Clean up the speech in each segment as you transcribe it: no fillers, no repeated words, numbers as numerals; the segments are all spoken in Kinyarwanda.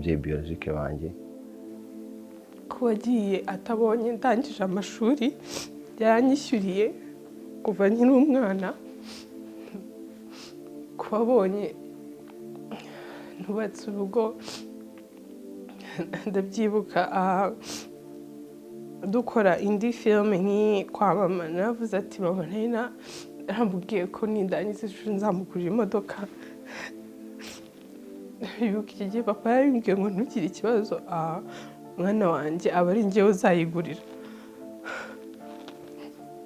Ababyeyi biologique banjye. Kuba agiye atabonye ndangije amashuri yaranyishyuriye kuva nkiri umwana, kuba abonye nubatse urugo. Ndabyibuka dukora indi filime nk'iyi kwa mama, naravuze ati: "Mama, nari naramubwiye ko nindangiza ishuri nzamugurira imodoka." Ndibuka iki gihe papa yarabimbwiye ngo: "Ntugire ikibazo, mwana wanjye, aba ari njyewe uzayigurira."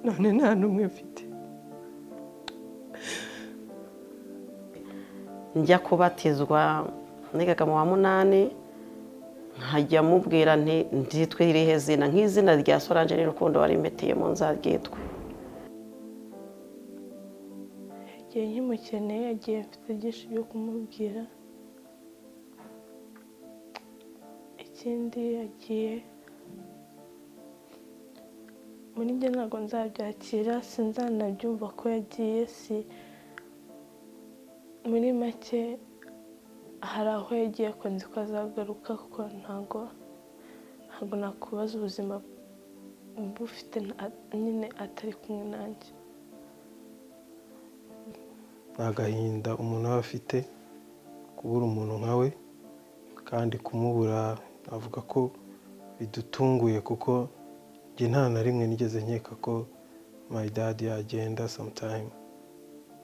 None nta n'umwe mfite. Njya kubatizwa nigaga mu wa munani, nkajya mubwira nti: "Nzitwe irihe zina?" Nk'izina rya Solange n'urukundo wari impetiyemo nzaryitwe. Igihe nkimukeneye, yagiye mfite byinshi byo kumubwira. Ikindi, yagiye muri njye ntabwo nzabyakira, sinzanabyumva ko yagiye. Si muri make, hari aho yagiye ko nzi ko azagaruka, kuko ntabwo nakubaza ubuzima bufite nyine atari kumwe nanjye. Ni agahinda umuntu aba afite kubura umuntu nka we, kandi kumubura avuga ko bidutunguye, kuko njye nta na rimwe nigeze nkeka ko my dad yagenda sometime.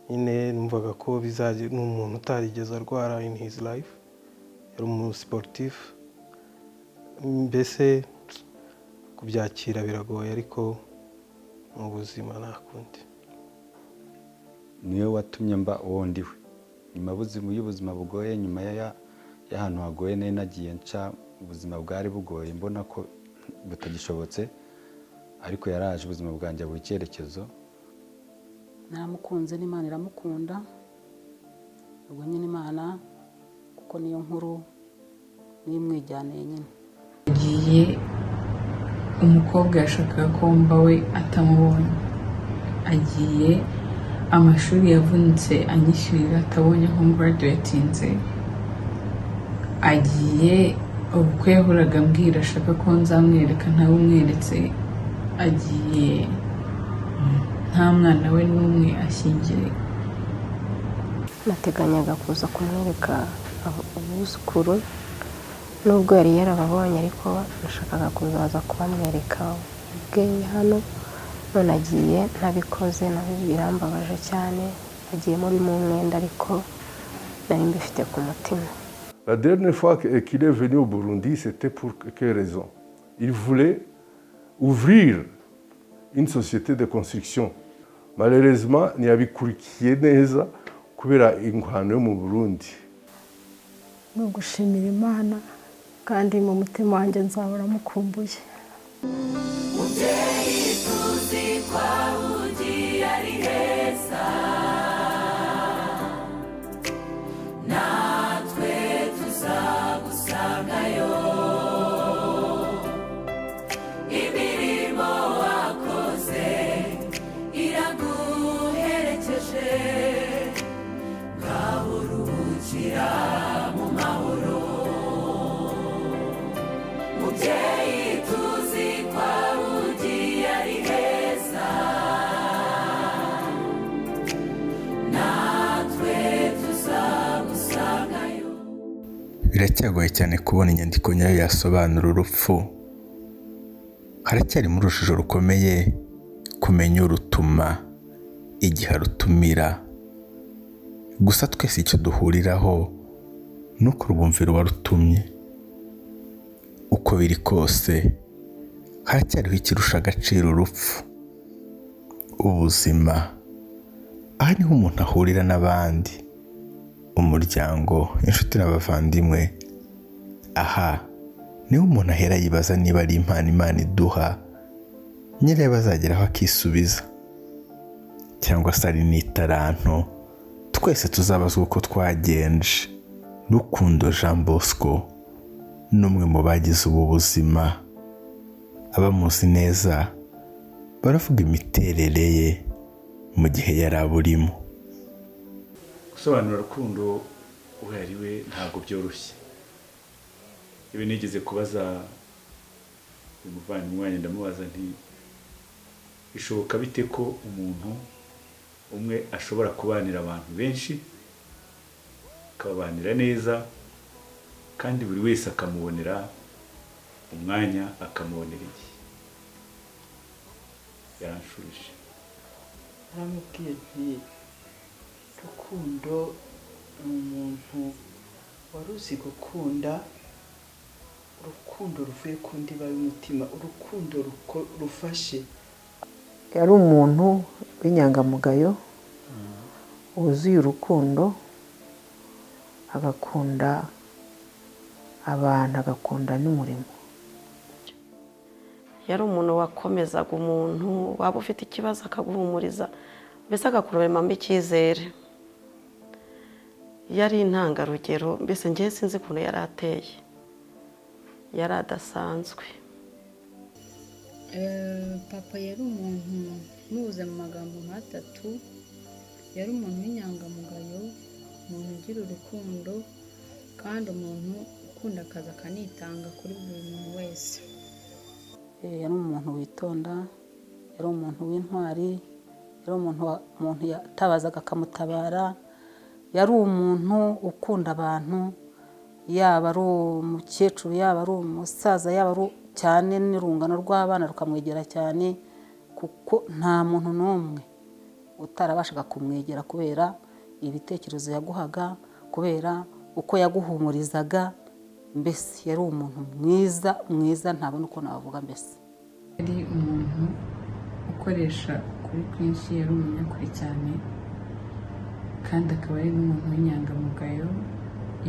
Nyine numvaga ko bizajya, ni umuntu utarigeze arwara in his life, yari umu sportif. Mbese kubyakira biragoye, ariko mu buzima nta kundi. Niwe watumye mba uwo ndiwe nyuma y'ubuzima bugoye, nyuma y'ahantu hagoye nari nagiye nca, ubuzima bwari bugoye, mbona ko butagishobotse, ariko yaraje ubuzima bwanjye buha icyerekezo. Naramukunze n'Imana iramukunda. Ubwo nyine Imana, kuko niyo nkuru, niyo imwijyaniye nyine. Agiye, umukobwa yashakaga ko mba we atamubonye. Agiye, amashuri yavunitse anyishyurira atabonye aho graduatinze. Agiye, ubukwe yahoraga ambwira ashaka ko nzamwereka ntabumweretse. Agiye nta mwana we n'umwe ashyingiye. Nateganyaga kuza kumwereka abuzukuru, nubwo yari yarababonye, ariko nashakaga kuzaza kubamwereka ubwe hano. None agiye ntabikoze, nabyo birambabaje cyane. Agiye muri mu mwenda, ariko nari mbifite ku mutima. La dernière fois qu'il est venu au Burundi, c'était pour quelle raison? Il voulait ouvrir une société de construction. Malheureusement, ntiyabikurikiye neza kubera ingwano yo mu Burundi. Ni ugushimira Imana, kandi mu mutima wanjye nzahora mukumbuye. Mubyeyi, tuzi ko aho ugiye ari heza, natwe tuzagusangayo. Imirimo wakoze iraguherekeje, ngaho ruhukira mu mahoro. Mubyeyi, tuzi ko aho ugiye ari heza, natwe tuzagusangayo. Biracyagoye cyane kubona inyandiko nyayo yasobanura urupfu. Haracyarimo urujijo rukomeye kumenya urutuma, igihe arutumira. Gusa twese icyo duhuriraho ni uko rwumvira uwarutumye. Uko biri kose, haracyariho ikirusha agaciro urupfu: ubuzima. Aha niho umuntu ahurira n'abandi, umuryango, inshuti n'abavandimwe. Aha niho umuntu ahera yibaza niba ari impano Imana iduha, nyirayo azageraho akisubiza, cyangwa se ari n'itaranto twese tuzabazwa uko twagenje. Rukundo Jean Bosco ni umwe mu bagize ubu buzima. Abamuzi neza baravuga imiterere ye mu gihe yari aburimo. Gusobanura Rukundo uwo ari we ntabwo byoroshye. Ibi nigeze kubaza uyu muvandimwe wanjye, ndamubaza nti bishoboka bite ko umuntu umwe ashobora kubanira abantu benshi, akababanira neza, kandi buri wese akamubonera umwanya, akamubonera igihe. Yaranshubije. Naramubwiye nti Rukundo ni umuntu wari uzi gukunda, urukundo ruvuye ku ndiba y'umutima, urukundo rufashe. Yari umuntu w'inyangamugayo, wuzuye urukundo, agakunda abantu, agakunda n'umurimo. Yari umuntu wakomezaga umuntu, waba ufite ikibazo akaguhumuriza, mbese akakuremamo icyizere. Yari intangarugero, mbese njye sinzi ukuntu yari ateye, yari adasanzwe. Papa yari umuntu mubuze mu magambo nk'atatu, yari umuntu w'inyangamugayo, umuntu ugira urukundo, kandi umuntu ukunda akazi akanitanga kuri buri muntu wese. Yari umuntu witonda, yari umuntu w'intwari, yari umuntu yatabazaga akamutabara, yari umuntu ukunda abantu, yaba ari umukecuru, yaba ari umusaza, yaba ari cyane n'urungano rw'abana rukamwegera cyane, kuko nta muntu n'umwe utarabashaga kumwegera kubera ibitekerezo yaguhaga, kubera uko yaguhumurizaga. Mbese yari umuntu mwiza mwiza, ntabona uko navuga mbese. Yari umuntu ukoresha ukuri kwinshi, yari umunyakuri cyane, kandi akaba ari n'umuntu w'inyangamugayo.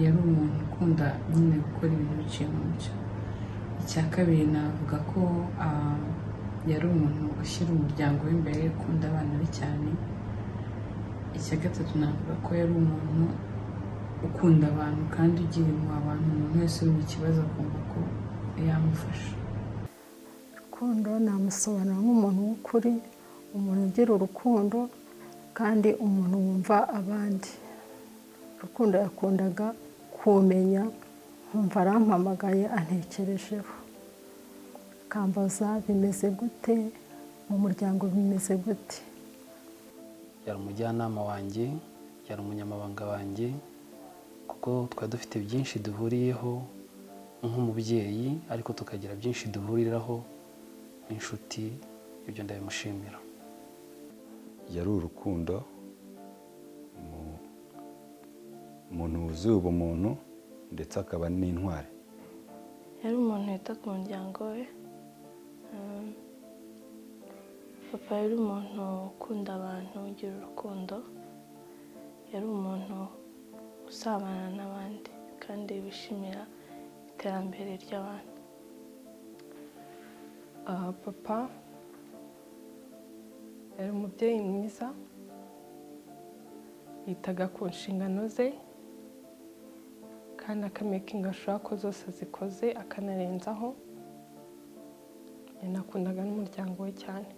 Yari umuntu ukunda nyine gukora ibintu biciye mu mucyo. Icya kabiri navuga ko yari umuntu ushyira umuryango we imbere, ukunda abana be cyane. Icya gatatu navuga ko yari umuntu ukunda abantu kandi ugira impuhwe abantu, umuntu wese uri mu kibazo akumva ko yamufasha. Rukundo namusobanura nk'umuntu w'ukuri, umuntu ugira urukundo, kandi umuntu wumva abandi. Rukundo yakundaga kumenya, nkumva arampamagaye antekerejeho, akambaza bimeze gute mu muryango, bimeze gute. Yari umujyanama wanjye, yari umunyamabanga wanjye, kuko twari dufite byinshi duhuriyeho nk'umubyeyi, ariko tukagira byinshi duhuriraho nk'inshuti. Ibyo ndabimushimira. Yari urukundo, umuntu wuzuye ubumuntu, ndetse akaba n'intwari. Yari umuntu wita ku muryango we. Papa yari umuntu ukunda abantu, ugira urukundo, yari umuntu usabana n'abandi kandi wishimira iterambere ry'abantu. Papa yari umubyeyi mwiza, yitaga ku nshingano ze, kandi akamakinga sure ko zose azikoze akanarenzaho. Yanakundaga n'umuryango we cyane.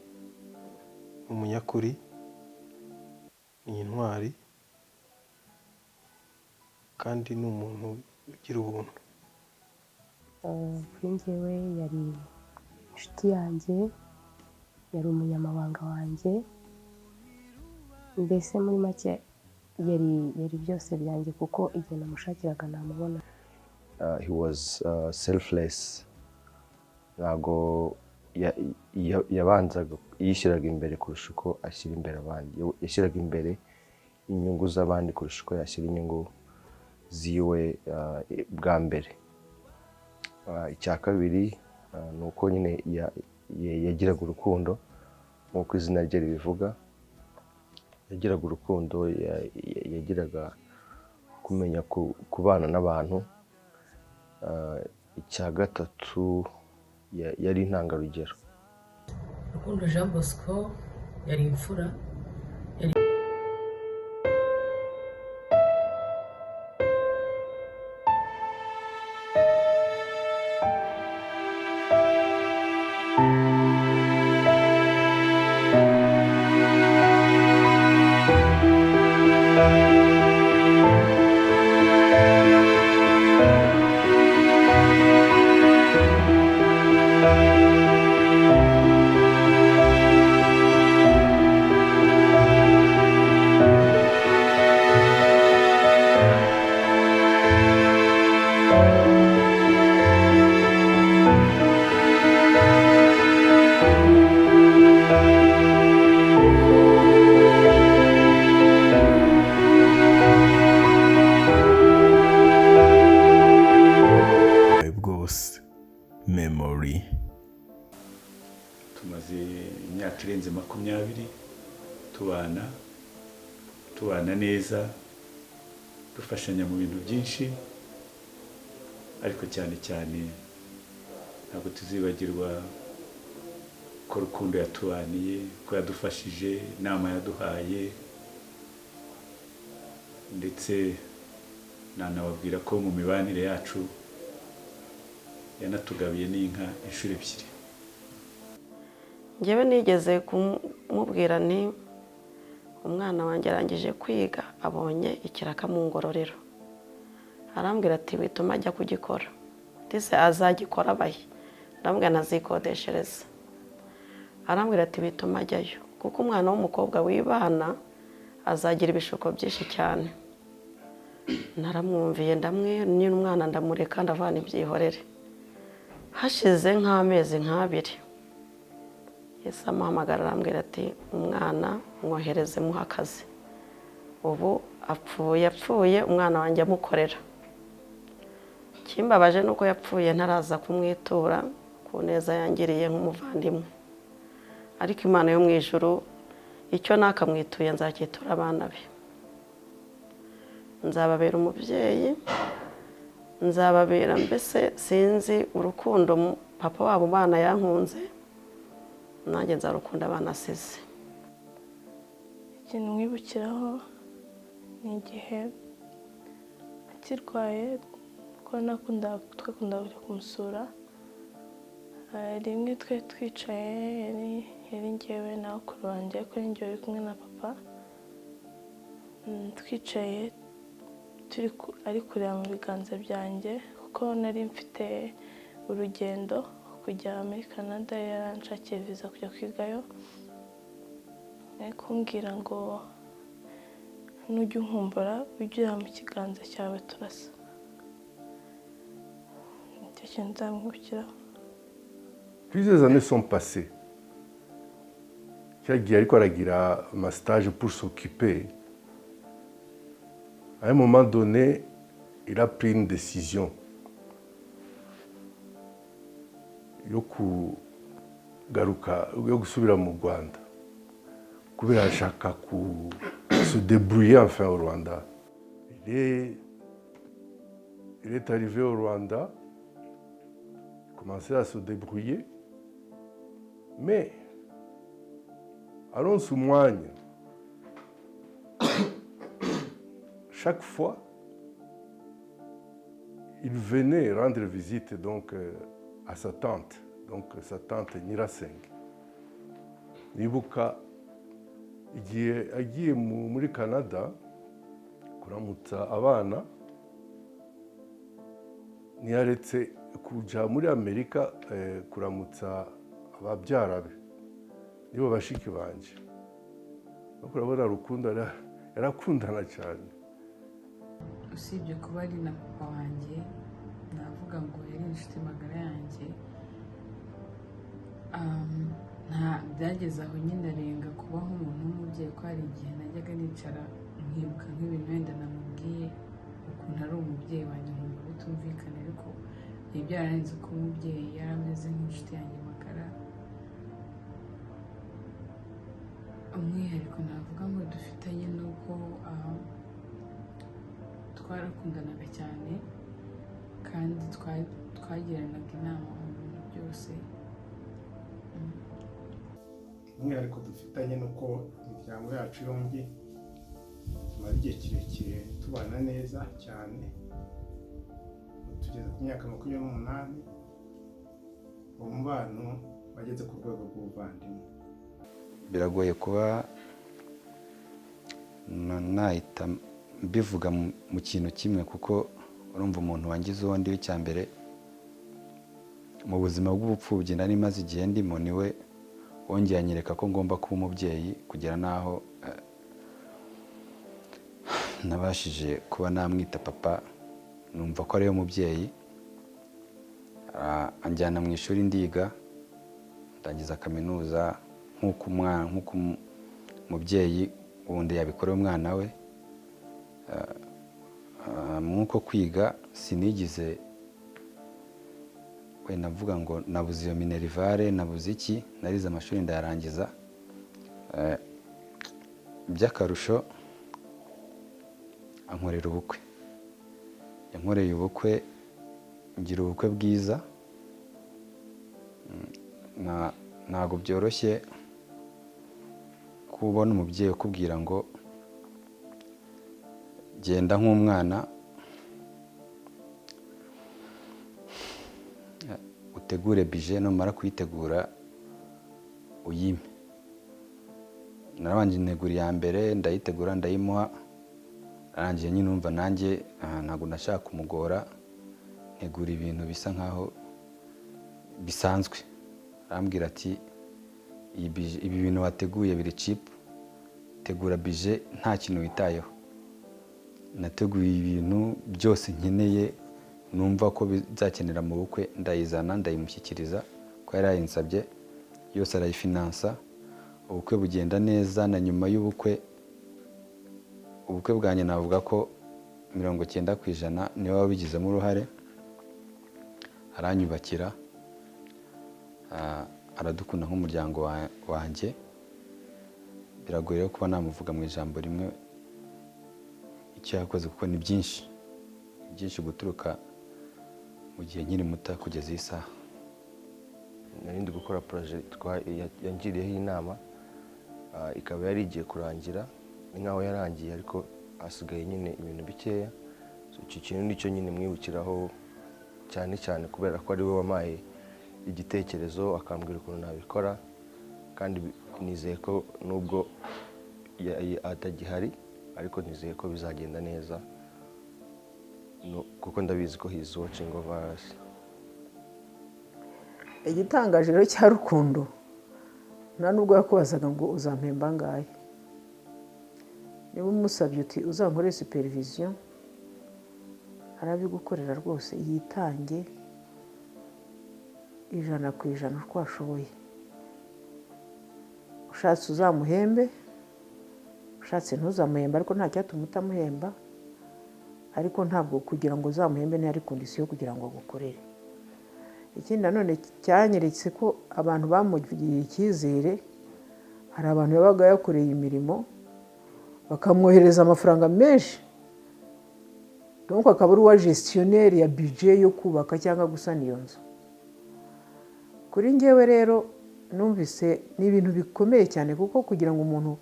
Umunyakuri, ni intwari, kandi ni umuntu ugira ubuntu. Kuri njyewe yari inshuti yanjye, yari umunyamabanga wanjye, mbese muri make yari byose byanjye, kuko igihe namushakiraga namubona. He was selfless. Ntabwo yabanzaga, yishyiraga imbere kurusha uko ashyira imbere abandi. Yashyiraga imbere inyungu z'abandi kurusha uko yashyira inyungu ziwe bwa mbere. Icya kabiri ni uko nyine yagiraga urukundo, nk'uko izina rye ribivuga. Yagiraga urukundo, yagiraga kumenya kubana n'abantu. Icya gatatu yari intangarugero. Rukundo Jean Bosco yari imfura, yari Memory. Tumaze imyaka irenze 20 tubana, tubana neza, dufashanya mu bintu byinshi, ariko cyane cyane ntabwo tuzibagirwa ko Rukundo yatubaniye, ko yadufashije, inama yaduhaye, ndetse nanababwira ko mu mibanire yacu yanatugabiye n'inka inshuro ebyiri. Ngewe nigeze kumubwira nti umwana wanjye arangije kwiga, abonye ikiraka mu Ngororero. Arambwira ati wituma ajya kugikora, ndetse azagikora abahe? Ndamubwira ntazikodeshereza. Arambwira ati wituma ajyayo, kuko umwana w'umukobwa wibana azagira ibishuko byinshi cyane. Naramwumviye, ndamwe n'umwana ndamureka, ndavana ibyihorere. Hashize nk'amezi nk'abiri, Yesu amuhamagara arambwira ati umwana mwohereze muhe akazi, ubu apfuye umwana wanjye amukorera. Kimbabaje nuko yapfuye ntaraza kumwitura ku neza yangiriye nk'umuvandimwe, ariko Imana yo mu ijuru icyo nakamwituye nzakitura abana be. Nzababera umubyeyi, nzababera mbese sinzi urukundo papa wabo bana yankunze, nanjye nzarukunda abana asize. Ikintu mwibukiraho ni igihe akirwaye, kuko twakunda kujya kumusura. Rimwe twe twicaye, yari njyewe na bakuru banjye, ariko njyewe uri kumwe na papa, twicaye ari kureba mu biganza byanjye, kuko nari mfite urugendo kujya muri Canada, yaranshakiye viza kujya kwigayo. Ari kumbwira ngo nujya unkumbura ujye ureba mu kiganza cyawe turasa. Nicyo kintu nzamwibukiraho. Plusieurs années sont passées. Cyagiye ariko aragira ama stage pour s'occuper. À un moment donné, il a pris une décision yo kugaruka, yo gusubira mu Rwanda, kubera ashaka ku se débrouiller enfin au Rwanda. Il est arrivé au Rwanda, il commençait à se débrouiller, mais aronse umwanya, chaque fois, il venait rendre visite donc à sa tante, donc sa tante Nyirasenge. Nibuka igihe agiye muri Canada kuramutsa abana, ntiyaretse kuja muri Amerika kuramutsa ababyara be, nibo bashiki banje. Urabona Rukundo yarakundana cyane. Usibye kuba ari na papa wanjye, navuga ngo yari inshuti magara yanjye. Nta byageze aho nyine arenga kuba nk'umuntu w'umubyeyi, ko hari igihe najyaga nicara nkibuka nk'ibintu wenda namubwiye ukuntu ari umubyeyi wanjye, nkumva bitumvikana, ariko ibi byararenze ko umubyeyi yari ameze nk'inshuti yanjye magara. Umwihariko navuga ngo dufitanye ni uko twarakundanaga cyane, kandi twagiranaga inama mu bintu byose. Umwihariko dufitanye ni uko imiryango yacu yombi tumaze igihe kirekire tubana neza cyane, tugeze ku myaka 28, uwo mubano wageze ku rwego rw'ubuvandimwe. Biragoye kuba nahita mbivuga mu kintu kimwe, kuko urumva umuntu wangize uwo ndi icya mbere mu buzima bw'ubupfubyi nari maze igihe ndimo, niwe wongeye anyereka ko ngomba kuba umubyeyi, kugera n'aho nabashije kuba namwita papa, numva ko ariwe mubyeyi. Anjyana mu ishuri ndiga, ndangiza kaminuza nk'uko umubyeyi wundi yabikorera umwana we. Nk'uko kwiga sinigize Wenda mvuga ngo nabuze iyo minerval, nabuze iki, narize amashuri ndayarangiza. By'akarusho ankorera ubukwe, yankoreye ubukwe, ngira ubukwe bwiza. Ntabwo byoroshye kubona umubyeyi ukubwira ngo genda nk'umwana utegure bije, numara kuyitegura uyime. Narabanje ntegura iya mbere, ndayitegura ndayimuha, arangiye nyine numva nanjye ntabwo nashaka kumugora, ntegura ibintu bisa nkaho bisanzwe. Arambwira ati ibi bintu wateguye biri cheap, tegura bije nta kintu witayeho. Nateguye ibintu byose nkeneye numva ko bizakenera mu bukwe, ndayizana ndayimushyikiriza ko yari yayinsabye yose, arayifinansa. Ubukwe bugenda neza, na nyuma y'ubukwe, ubukwe bwanjye navuga ko 90% niwe wabigizemo uruhare. Aranyubakira, aradukunda nk'umuryango wanjye. Biragoye rero kuba namuvuga mu ijambo rimwe icyo yakoze, kuko ni byinshi, ni byinshi guturuka mu gihe nkiri muto kugeza iyi saha. Nari ndi gukora projet yangiriyeho inama, ikaba yari igiye kurangira, ni nkaho yarangiye ariko hasigaye nyine ibintu bikeya. Icyo kintu nicyo nyine mwibukiraho cyane cyane, kubera ko ari we wampaye igitekerezo akambwira ukuntu nabikora, kandi nizeye ko nubwo atagihari ariko nizeye ko bizagenda neza, kuko ndabizi ko he is watching over us. Igitangaje rero cya Rukundo, nta nubwo yakubazaga ngo uzampemba angahe. Niba umusabye uti uzankorere supervision, arabigukorera rwose, yitange 100% uko ashoboye. Ushatse uzamuhembe, ushatse ntuzamuhembe, ariko nta cyatuma utamuhemba. Ariko ntabwo kugira ngo uzamuhembe ntiyari condition kugira ngo agukorere. Ikindi nanone cyanyeretse ko abantu bamugiriye icyizere, hari abantu yabaga yakoreye imirimo bakamwohereza amafaranga menshi, donc akaba ari uwa gestionnaire ya budget yo kubaka cyangwa gusana iyo nzu. Kuri njyewe rero numvise ni ibintu bikomeye cyane, kuko kugira ngo umuntu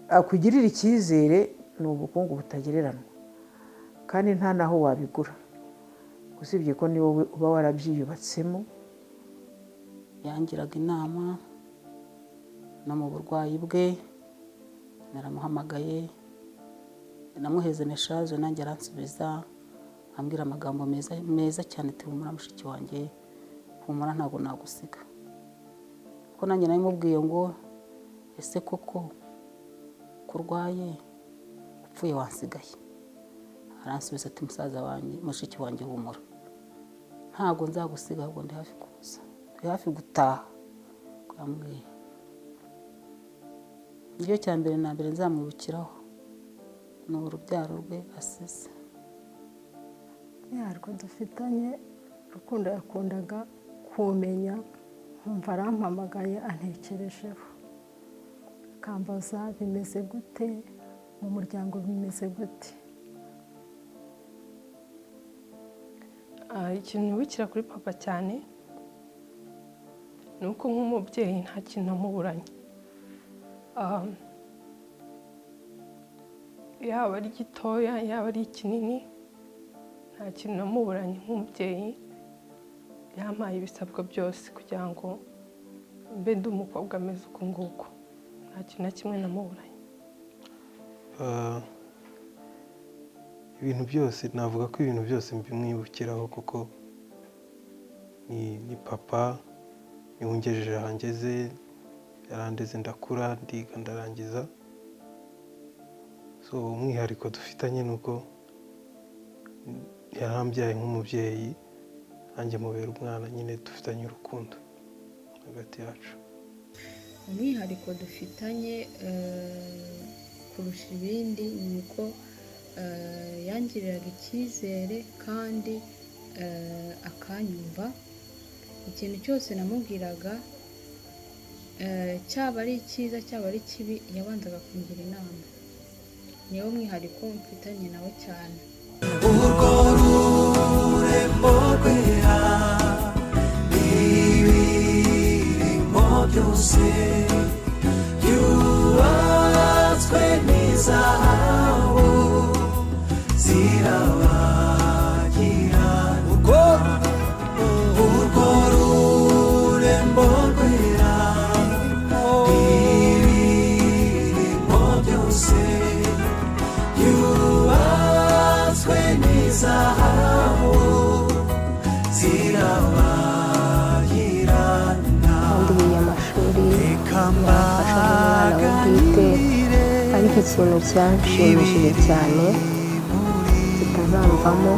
akugirire icyizere ni ubukungu butagereranywa, kandi nta naho wabigura usibye ko ni wowe uba warabyiyubatsemo. Yangiraga inama no mu burwayi bwe, naramuhamagaye namuheze meshaje, nanjye aransubiza ambwira amagambo meza meza cyane, ati humura mushiki wanjye, humura ntabwo nagusiga. Kuko nanjye narimubwiye ngo ese koko kurwaye upfuye wansigaye? Aransubiza ati musaza wanjye, mushiki wanjye humura, ntabwo nzagusiga, ahubwo ndi hafi kuza, ndi hafi gutaha. Yambwiye nicyo cya mbere na mbere nzamwibukiraho ni urubyaro rwe asize. Yarwo dufitanye, Rukundo yakundaga kumenya, nkumva arampamagaye antekerejeho, akambaza bimeze gute mu muryango, bimeze gute. Ikintu nibukira kuri papa cyane ni uko nk'umubyeyi nta kintu namuburanye, yaba ari gitoya yaba ari kinini, nta kintu namuburanye. Nk'umubyeyi yampaye ibisabwa byose kugira ngo mbe ndi umukobwa ameze uku nguku, nta kintu na kimwe namuburanye. Ibintu byose navuga ko ibintu byose mbimwibukiraho, kuko ni papa niwungejeje ahangeze, yarandeze ndakura ndiga ndarangiza. So umwihariko dufitanye nuko yarambyaye nk'umubyeyi, nanjye mubera umwana, nyine dufitanye urukundo hagati yacu. Umwihariko dufitanye kurusha ibindi ni uko yangiriraga icyizere kandi akanyumva. Ikintu cyose namubwiraga, cyaba ari icyiza cyaba ari kibi, yabanzaga kungira inama. Niwo mwihariko mfitanye nawe cyane. Urwo rurembo rwera n'ibirimo byose byubatswe n'izahabu zirabagirana. Urwo rurembo rwera n'ibirimo byose byubatswe n'izahabu zirabagirana. Yandihiye amashuri, yamfasha nk'umwana we bwite, ariko ikintu cyanshimishije cyane kitazamvamo,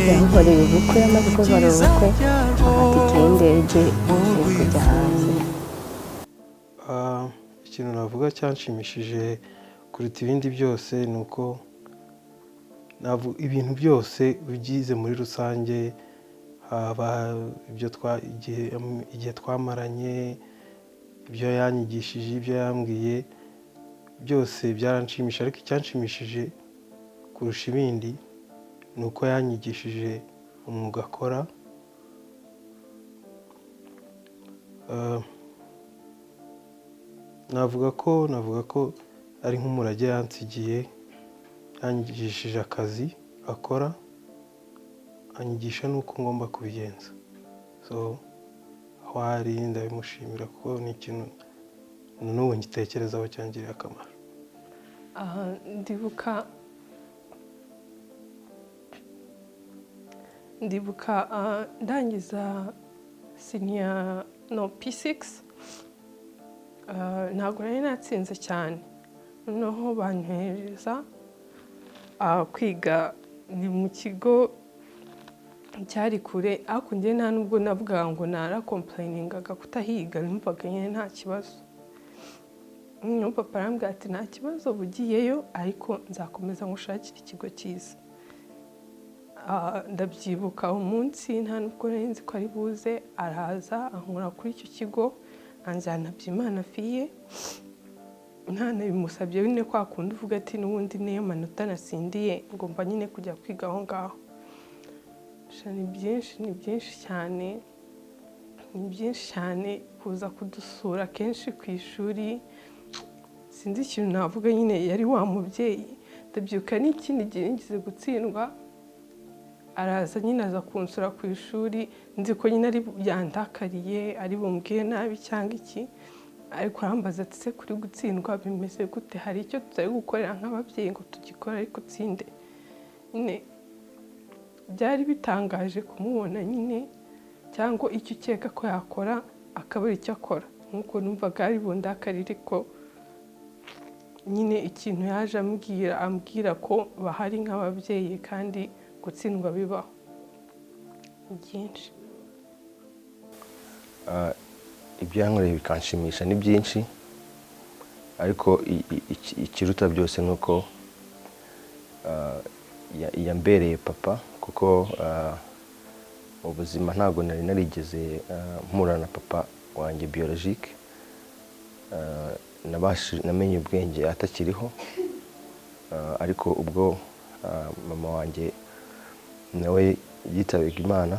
yankoreye ubukwe. Amaze kunkorera ubukwe, ampa itike y'indege yo kujya hanze. Ikintu navuga cyanshimishije kuruta ibindi byose ni uko ibintu byose ugize muri rusange, haba ibyo igihe twamaranye, ibyo yanyigishije, ibyo yambwiye byose byaranshimishije. Ariko icyanshimishije kurusha ibindi ni uko yanyigishije umwuga akora. Navuga ko ari nk'umurage yansigiye. Yanyigishije akazi akora, anyigisha n'uko ngomba kubigenza. So aho ari ndabimushimira, kuko ni ikintu n'ubu ngitekerezaho cyangiriye akamaro. Aha ndibuka ndangiza senior, no, P6, ntabwo nari natsinze cyane, noneho banyohereza kwiga ni mu kigo cyari kure. Ariko njye nta nubwo navugaga ngo naracomplainingaga kutahiga, numvaga nyine nta kibazo. Noneho papa arambwira ati: "Nta kibazo ugiyeyo, ariko nzakomeza ngushakire ikigo cyiza." Ndabyibuka umunsi, nta nubwo nari nzi ko ari buze, araza ankura kuri icyo kigo, anjyana Byimana Filles. Ntanabimusabye nyine, kwa kundi uvuga ati n'ubundi niyo manota natsindiye, ngomba nyine kujya kwiga aho ngaho. Sha, ni byinshi, ni byinshi cyane, ni byinshi cyane. Kuza kudusura kenshi ku ishuri, sinzi ikintu navuga nyine, yari wa mubyeyi. Ndabyibuka n'ikindi gihe ngize gutsindwa, araza nyine, aza kunsura ku ishuri, nzi ko nyine ari yandakariye, ari bumbwire nabi cyangwa iki, ariko arambaza ati: "Se kuri gutsindwa bimeze gute? Hari icyo tutari gukorera nk'ababyeyi ngo tugikore ariko utsinde?" Nyine byari bitangaje kumubona nyine, cyangwa icyo ukeka ko yakora akabura icyo akora, nk'uko numvaga ari bundakarire. Ariko nyine ikintu yaje ambwira ko bahari nk'ababyeyi kandi gutsindwa bibaho, ni byinshi. Ibyo yankoreye bikanshimisha ni byinshi, ariko ikiruta byose ni uko yambereye papa, kuko mu buzima ntabwo nari narigeze mpura na papa wanjye biologique. Namenye ubwenge atakiriho. Ariko ubwo mama wanjye nawe yitabaga Imana,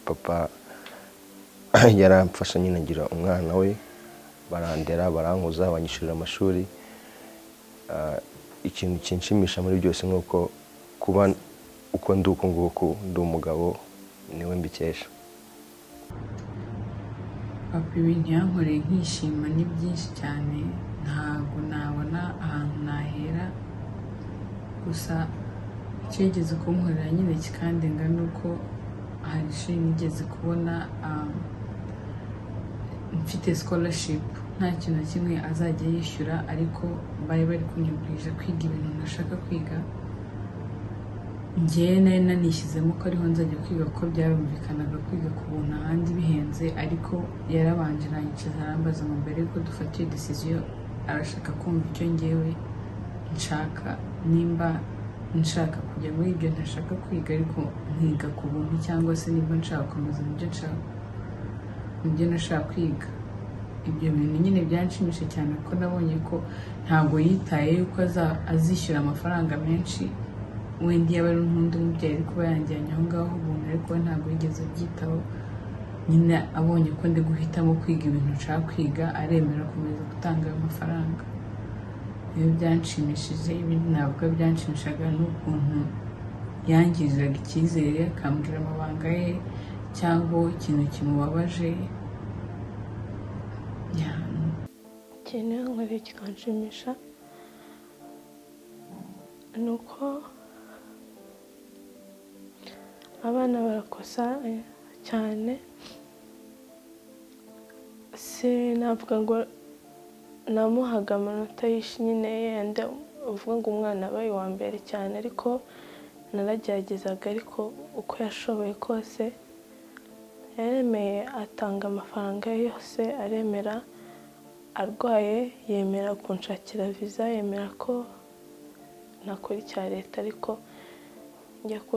papa yaramfasha nyine, ngira umwana we, barandera, barankuza, banyishyurira amashuri. Ikintu kinshimisha muri byose ni uko kuba uko ndi uku nguku, ndi umugabo, niwe mbikesha. Papa ibintu yankoreye nkishima ni byinshi cyane, ntabwo nabona ahantu nahera. Gusa icyo yigeze kunkorera nyine kikandenga ni uko hari ishuri nigeze kubona, mfite scholarship, nta kintu na kimwe azajya yishyura, ariko bari bari kunyumvisha kwiga ibintu ntashaka kwiga. Njyewe nari nanishyizemo ko ariho nzajya kwiga, kuko byarumvikanaga kwiga ku buntu ahandi bihenze. Ariko yarabanje aranyicaza, arambaza ngo mbere yuko dufata iyo decision, arashaka kumva icyo njyewe nshaka, nimba Nshaka kujya muri ibyo ntashaka kwiga, ariko nkiga ku buntu, cyangwa se niba nshaka gukomeza mu byo nshaka, mu byo nashaka kwiga. Ibyo bintu nyine byanshimisha cyane, kuko nabonye ko ntabwo yitaye yuko azishyura amafaranga menshi. Wenda iyo aba ari nk'undi mubyeyi ari kuba yanjyanye aho ngaho ubuntu, ariko we ntabwo yigeze abyitaho. Nyine abonye ko ndi guhitamo kwiga ibintu nshaka kwiga, aremera akomeza gutanga ayo mafaranga. Iyo byanshimishije. Ibindi navuga byanshimishaga ni ukuntu yangiriraga icyizere, akambwira amabanga ye cyangwa ikintu kimubabaje. Ikintu yankoreye kikanshimisha ni uko abana barakosa cyane. Sinavuga ngo namuhaga amanota yishe nyine, yenda uvuga ngo umwana abaye uwa mbere cyane, ariko narageragezaga. Ariko uko yashoboye kose yaremeye, atanga amafaranga ye yose, aremera arwaye, yemera kunshakira viza, yemera ko nakora icya leta, ariko njya ku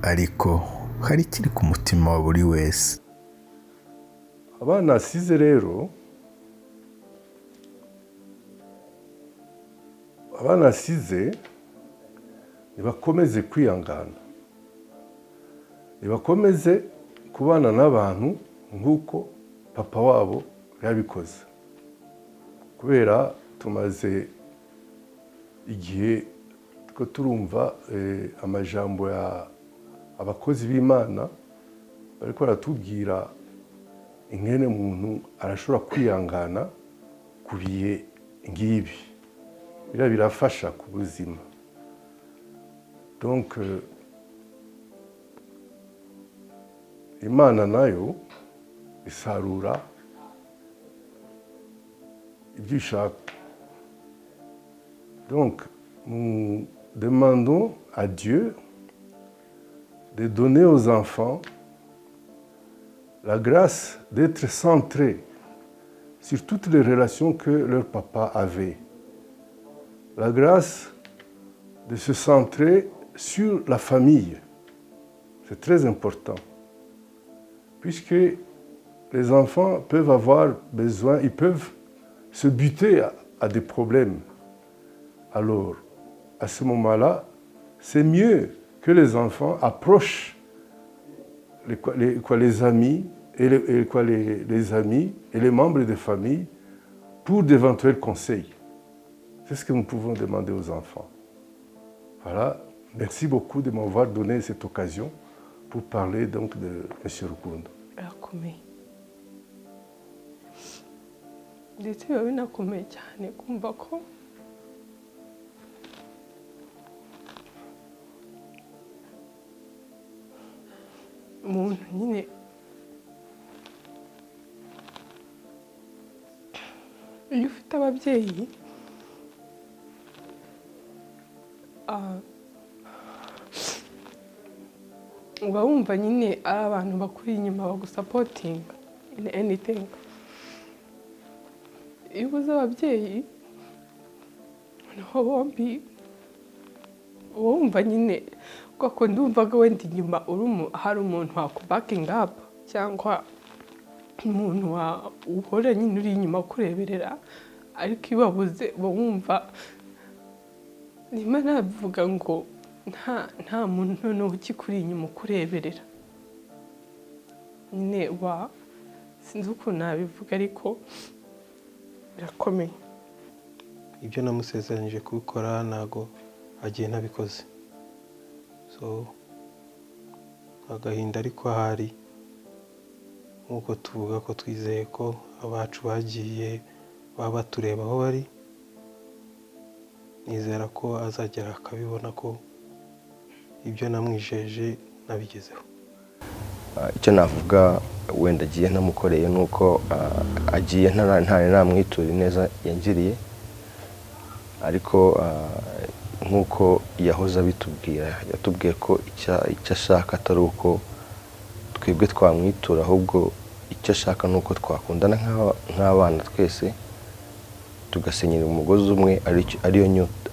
Ariko hari ikiri ku mutima wa buri wese. Abana asize rero, abana asize nibakomeze kwihangana, nibakomeze kubana n'abantu nk'uko papa wabo yabikoze, kubera tumaze igihe ko turumva amajambo ya abakozi b'Imana bariko baratubwira ingene muntu arashobora kwihangana ku bihe ngibi, biriya birafasha ku buzima. Donc Imana nayo isarura ibyo ishaka. Donc nous demandons à Dieu de donner aux enfants la grâce d'être centrés sur toutes les relations que leur papa avait. La grâce de se centrer sur la famille. C'est très important. Puisque les enfants peuvent avoir besoin, ils peuvent se buter à des problèmes. Alors, à ce moment-là, c'est mieux que les enfants approchent les amis et les amis et les membres des familles pour d'éventuels conseils. C'est ce que nous pouvons demander aux enfants. Voilà. Merci beaucoup de m'avoir donné cette occasion pour parler donc de M. Rukundo. Birakomeye, ndetse biba binakomeye cyane kumva ko umuntu nyine iyo ufite ababyeyi uba wumva nyine ari abantu bakuri inyuma bagusapotinga in anything. Iyo ubuze ababyeyi noneho bombi, uba wumva nyine kuko ndumvaga wenda inyuma hari umuntu wakubakinga apu cyangwa umuntu uhora nyine uri inyuma kureberera, ariko iyo wabuze uba wumva nima navuga ngo nta muntu noneho ukikuri inyuma ukureberera nyine, wa sinzi ukuntu nabivuga ariko birakomeye. Ibyo namusezeranyije kubikora ntago agiye ntabikoze, so agahinda ariko ahari Nk'uko tuvuga ko twizeye ko abacu bagiye baba batureba aho bari, nizera ko azagera akabibona ko ibyo namwijeje nabigezeho. Icyo navuga wenda agiye ntamukoreye ni uko agiye ntari namwitura ineza yangiriye, ariko nk'uko yahoze abitubwira, yatubwiye ko icyo ashaka atari uko twebwe twamwitura, ahubwo icyo ashaka ni uko twakundana nk'abana twese tugasenyera umugozi umwe,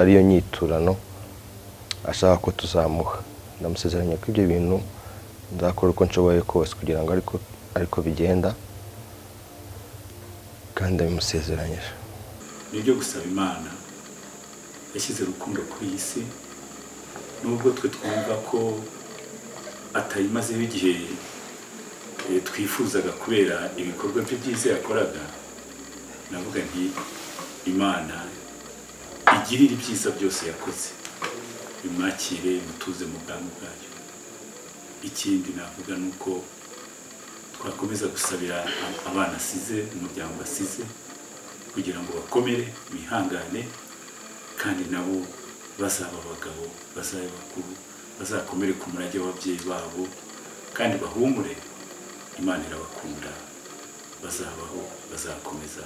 ariyo nyiturano ashaka ko tuzamuha. Ndamusezeranya ko ibyo bintu nzakora uko nshoboye kose kugira ngo ariko bigenda, kandi ndabimusezeranyije. Nibyo gusaba Imana yashyize urukundo kuri iyi si, nubwo twe twumva ko atayimazeho igihe twifuzaga kubera ibikorwa bye byiza yakoraga, navuga nti Imana igirira ibyiza byose yakoze, imwakire mutuze mu bwami bwayo. Ikindi navuga ni uko twakomeza gusabira abana asize, umuryango asize, kugira ngo bakomere, bihangane, kandi nabo bazaba abagabo, bazaba bakuru, bazakomere ku murage w'ababyeyi babo, kandi bahumure, Imana irabakunda, bazabaho, bazakomeza,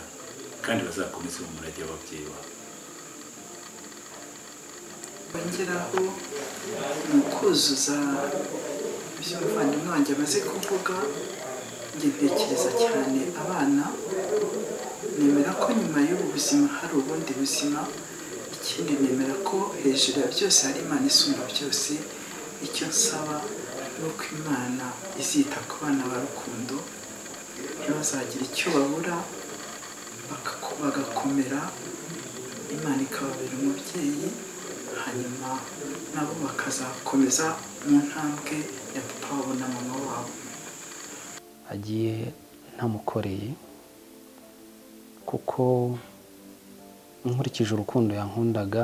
kandi bazakomeza mu murage w'ababyeyi babo. Bongeraho ni ukuzuza ibyo umuvandimwe wanjye amaze kuvuga. Njye ntekereza cyane abana, nemera ko nyuma y'ubu buzima hari ubundi buzima. Ikindi nemera ko hejuru ya byose hari Imana isumba byose. Icyo nsaba ni uko Imana izita ku bana ba Rukundo, ntibazagire icyo babura, bagakomera, Imana ikababera umubyeyi, hanyuma nabo bakazakomeza mu ntambwe ya papa wabo na mama wabo. Agiye ntamukoreye, kuko nkurikije urukundo yankundaga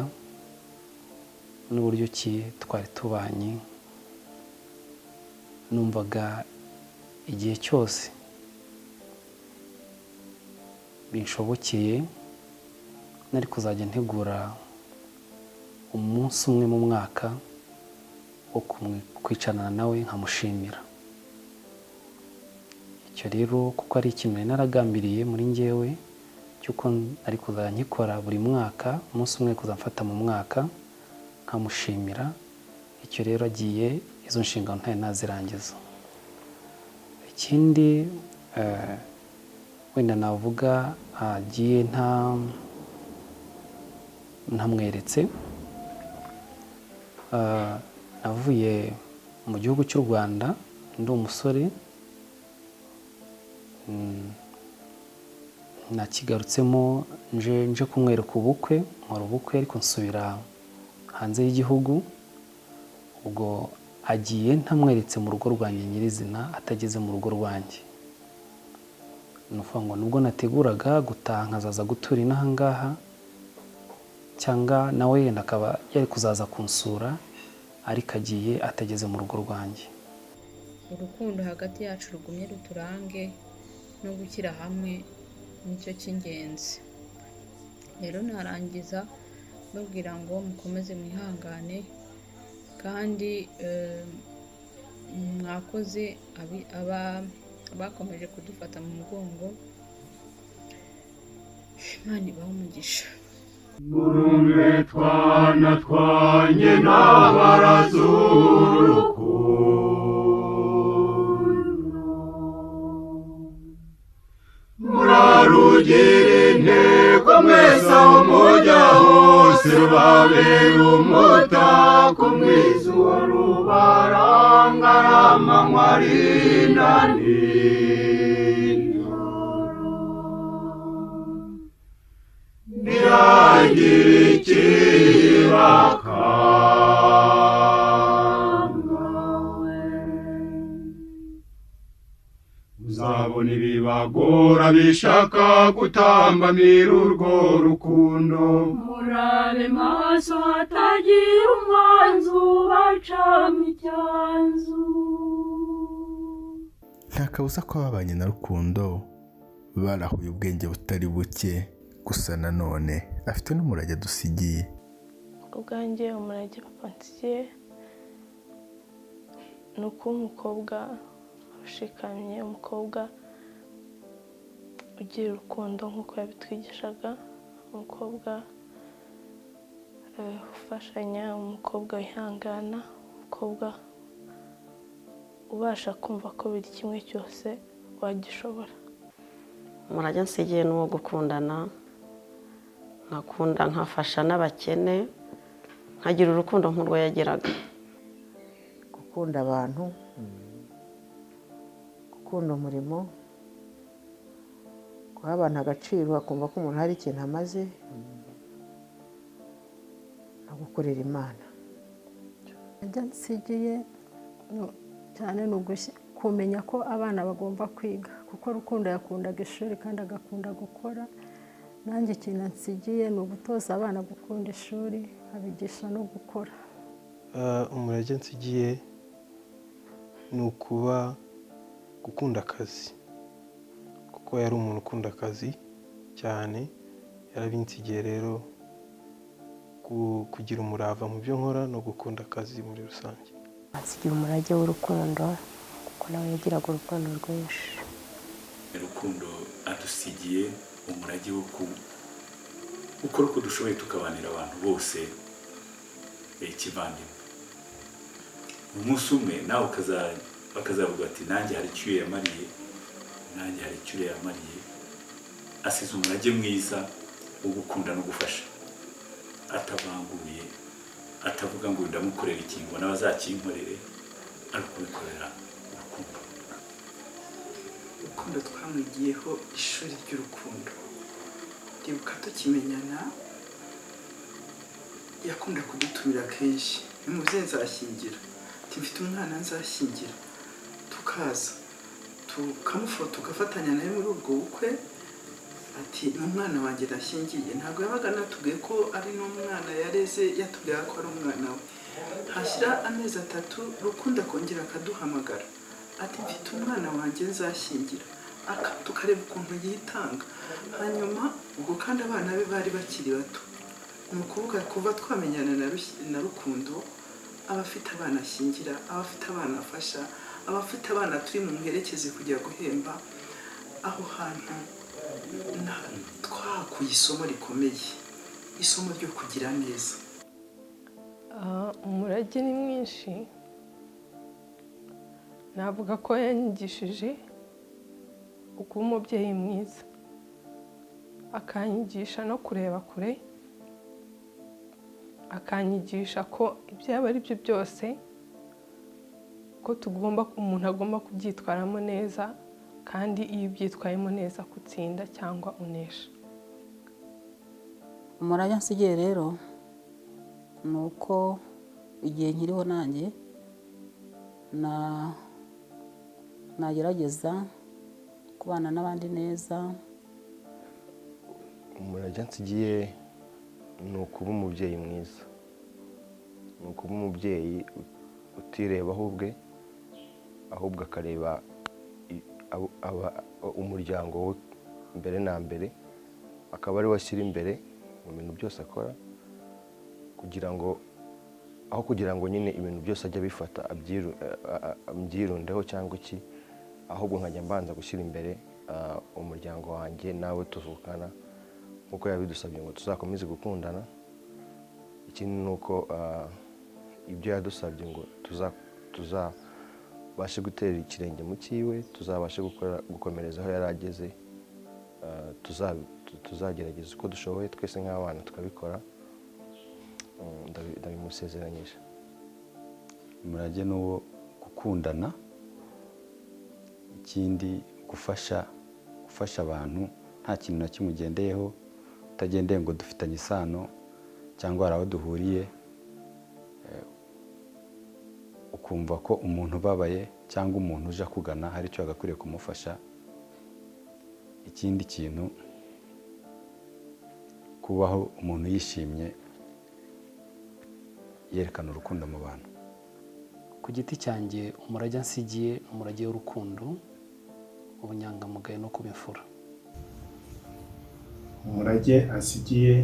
n'uburyo ki twari tubanye, numvaga igihe cyose binshobokeye nari kuzajya ntegura umunsi umwe mu mwaka wo kwicarana nawe nkamushimira. Icyo rero kuko ari ikintu nari naragambiriye muri njyewe cy'uko ari kuzajya nkikora buri mwaka, umunsi umwe kuzamfata mu mwaka nkamushimira. Icyo rero agiye izo nshingano ntari nazirangiza. Ikindi wenda navuga agiye ntamweretse, navuye mu gihugu cy'u Rwanda ndi umusore, nakigarutsemo nje kumwereka ubukwe, nkora ubukwe ariko nsubira hanze y'igihugu. Ubwo agiye ntamweretse mu rugo rwanjye nyirizina, atageze mu rugo rwanjye. Ni ukuvuga ngo nubwo nateguraga gutaha nkazaza gutura inaha ngaha, cyangwa nawe yenda akaba yari kuzaza kunsura, ariko agiye atageze mu rugo rwanjye. Urukundo hagati yacu rugumye ruturange, no gushyira hamwe nicyo cy'ingenzi. Rero narangiza mbabwira ngo mukomeze mwihangane, kandi mwakoze abakomeje kudufata mu mugongo. Imana ibahe umugisha. Murumve twana twanye n'abarazuruku, murarugira intego mwese aho mujya hose, rubabera umutako mwiza uwo rubaranga amanywa ari na nijoro. Ntihagire ikibakanga, uzabona ibibagora bishaka gutambamira urwo rukundo. Murabe maso hatagira umwanzi ubacamo icyanzu. Nta Nta kabuza ko ababanye na Rukundo barahuye ubwenge butari buke, gusa nanone afite n'umurage adusigiye. Ku bwanjye umurage papa nsigiye ni ukuba umukobwa ushikamye, umukobwa ugira urukundo nk'uko yabitwigishaga, umukobwa ufashanya, umukobwa wihangana, umukobwa ubasha kumva ko buri kimwe cyose wagishobora. Umurage nsigiye ni uwo gukundana, nkakunda nkafasha n'abakene, nkagira urukundo nk'urwo yagiraga. Gukunda abantu, gukunda umurimo, guha abantu agaciro akumva ko umuntu hari ikintu amaze, no gukorera Imana. Umurage nsigiye cyane ni kumenya ko abana bagomba kwiga, kuko Rukundo yakundaga ishuri kandi agakunda gukora. Nanjye ikintu nsigiye ni ugutoza abana gukunda ishuri, abigisha no gukora. Umurage nsigiye ni ukuba gukunda akazi, kuko yari umuntu ukunda akazi cyane. Yarabinsigiye rero kugira umurava mu byo nkora no gukunda akazi muri rusange. Nsigiye umurage w'urukundo, kuko nawe yagiraga urukundo rwinshi. Rukundo adusigiye umurage wo gukora uko dushoboye tukabanira abantu bose ikivandimwe. Umunsi umwe nawe bakazavuga ati nanjye hari icyo yamariye, nanjye hari icyo yamariye. Asize umurage mwiza wo gukunda no gufasha, atavanguye, atavuga ngo ndamukorera ikingo n'abazakinkorere, ari kubikorera urukundo. Urukundo twamwigiyeho ishuri ry'urukundo. Ndibuka tukimenyana yakunda kudutumira kenshi, nimuze nzashyingira, mfite umwana nzashyingira, tukaza tukamufata tugafatanya nawe muri ubwo bukwe. Ati ni umwana wanjye nashyingiye. Ntabwo yabaga anatubwiye ko ari n'umwana yareze, yatubwiye ko ari umwana we. Hashyira amezi 3 Rukundo akongera akaduhamagara ati mfite umwana wanjye nzashyingira, tukareba ukuntu yitanga. Hanyuma ubwo kandi abana be bari bakiri bato, ni ukuvuga kuva twamenyana na Rukundo, abafite abana ashyingira, abafite abana afasha, abafite abana turi mu muherekeze kujya guhemba. Aho hantu twakuye isomo rikomeye, isomo ryo kugira neza. Umurage ni mwinshi. Navuga ko yanyigishije ukuba umubyeyi mwiza, akanyigisha no kureba kure, akanyigisha ko ibyaba ari byo byose ko tugomba, umuntu agomba kubyitwaramo neza, kandi iyo ubyitwayemo neza kutsinda cyangwa unesha. Umurage nsigiye rero ni uko igihe nkiriho nanjye nagerageza kubana n'abandi neza. Umurage nsigiye ni ukuba umubyeyi mwiza, ni ukuba umubyeyi utirebaho ubwe, ahubwo akareba umuryango we mbere na mbere, akaba ari we ashyira imbere mu bintu byose akora, kugira ngo aho kugira ngo nyine ibintu byose ajye abifata abyirundeho cyangwa iki, ahubwo nkajya mbanza gushyira imbere umuryango wanjye nawe tuvukana, nk'uko yabidusabye ngo tuzakomeze gukundana. Ikindi ni uko ibyo yadusabye ngo tuzabashe gutera ikirenge mu cyiwe, tuzabashe gukomereza aho yari ageze, tuzagerageza uko dushoboye twese nk'abana tukabikora. Ndabimusezeranyije. Umurage ni uwo gukundana, ikindi gufasha abantu nta kintu na kimwe ugendeyeho, utagendeye ngo dufitanye isano cyangwa hari aho duhuriye, ukumva ko umuntu ubabaye cyangwa umuntu uje akugana hari icyo agakwiriye kumufasha. Ikindi kintu, kubaho umuntu yishimye, yerekana urukundo mu bantu. Ku giti cyanjye umurage nsigiye umurage w'urukundo, Ubunyangamugayo no kuba imfura. Umurage ansigiye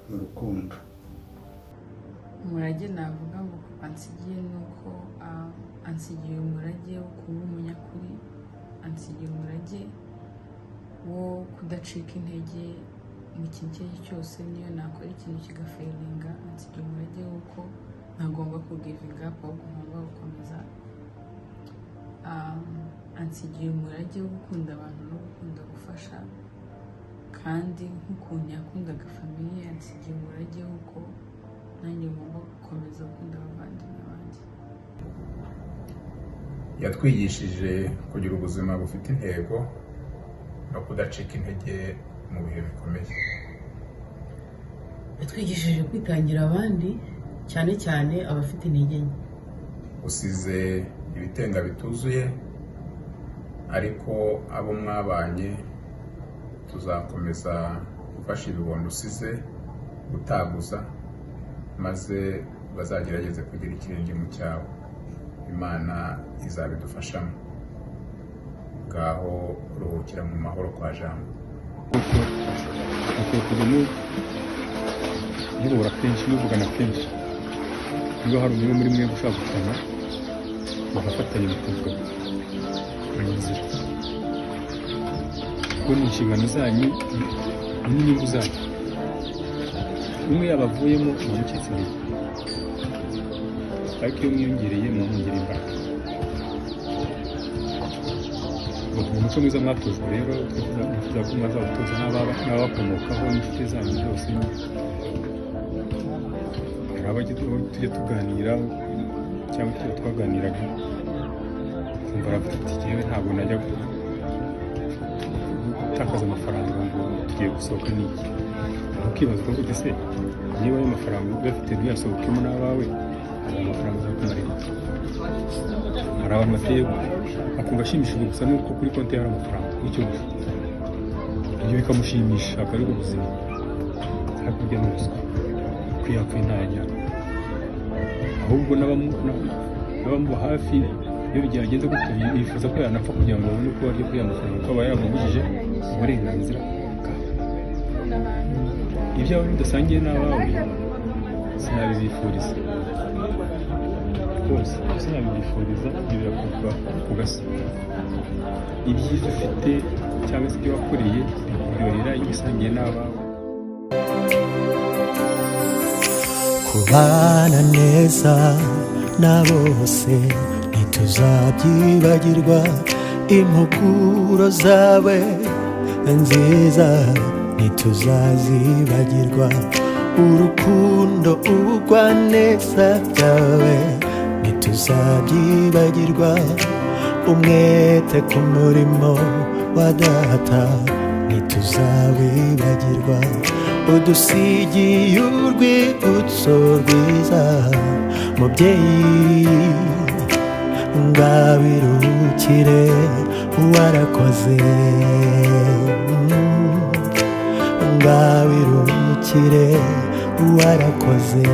ni urukundo. Umurage navuga ngo papa ansigiye ni uko ansigiye umurage wo kuba umunyakuri, ansigiye umurage wo kudacika intege mu kintu icyo ari cyo cyose, niyo nakora ikintu kigafailinga, ansigiye umurage w'uko ntagomba kugivinga up, ahubwo ngomba gukomeza. Ansigiye umurage wo gukunda abantu no gukunda gufasha, kandi nk'ukuntu yakundaga famille, ansigiye umurage w'uko nanjye ngomba gukomeza gukunda abavandimwe banjye. Yatwigishije kugira ubuzima bufite intego no kudacika intege mu bihe bikomeye. Yatwigishije kwitangira abandi, cyane cyane abafite intege nke. Usize ibitenga bituzuye, ariko abo mwabanye tuzakomeza gufasha ibibondo usize gutaguza, maze bazagerageze kugira ikirenge mu cyabo. Imana izabidufashamo. Ngaho ruhukira mu mahoro kwa Jambo. Mukwiye kujya muhura kenshi, muvugana kenshi. Niba hari umwe muri mwe ushaka gutana, mugafatanya mukavuga mu nzira, kuko ni inshingano zanyu, ni n'inyungu zanyu. Umwe yaba avuyemo muba mucitse intege, ariko iyo mwiyongereye muba mwongereye imbaraga. Ni umuco mwiza mwatojwe rero, twifuza ko mwazawutoza n'ababakomokaho n'inshuti zanyu zose. Hari abo tujya tuganira cyangwa tujya twaganiraga, kumva aravuga ati: "Jyewe ntabwo najya gutakaza amafaranga ngo tugiye gusohoka n'iki." Ukibaza ukavuga uti: "Se niba ayo mafaranga uyafite ntuyasohokemo n'abawe, ayo mafaranga azakumarira iki?" Hari abantu bateye gutyo, akumva ashimishijwe gusa nuko kuri konti ye hari amafaranga, nicyo gusa, ibyo bikamushimisha, akaba aribwo buzima. Ariko burya ni ubuswa, kuko iyo yapfuye ntayajyana. Ahubwo n'abamuba hafi, iyo byagenze gutyo, yifuza ko yanapfa kugira ngo babone uko barya kuri ya mafaranga, kuko aba yaramubujije uburenganzira bwawe. Ibyawe bidasangiye n'abawe sinabibifuriza rwose, sinabibifuriza. Ibyo birakorwa ku gasi. Ibyiza ufite cyangwa se ibyo wakoreye bikuryohera iyo ubisangiye n'abawe. Kubana neza na bose, ntituzabyibagirwa. Impuguro zawe nziza ntituzazibagirwa. Urukundo, ubugwaneza byawe ntituzabyibagirwa. Umwete ku murimo wa data ntituzawibagirwa. Udusigiye urwibutso rwiza, mubyeyi, ngabirukire, warakoze. Ngabirukire, warakoze.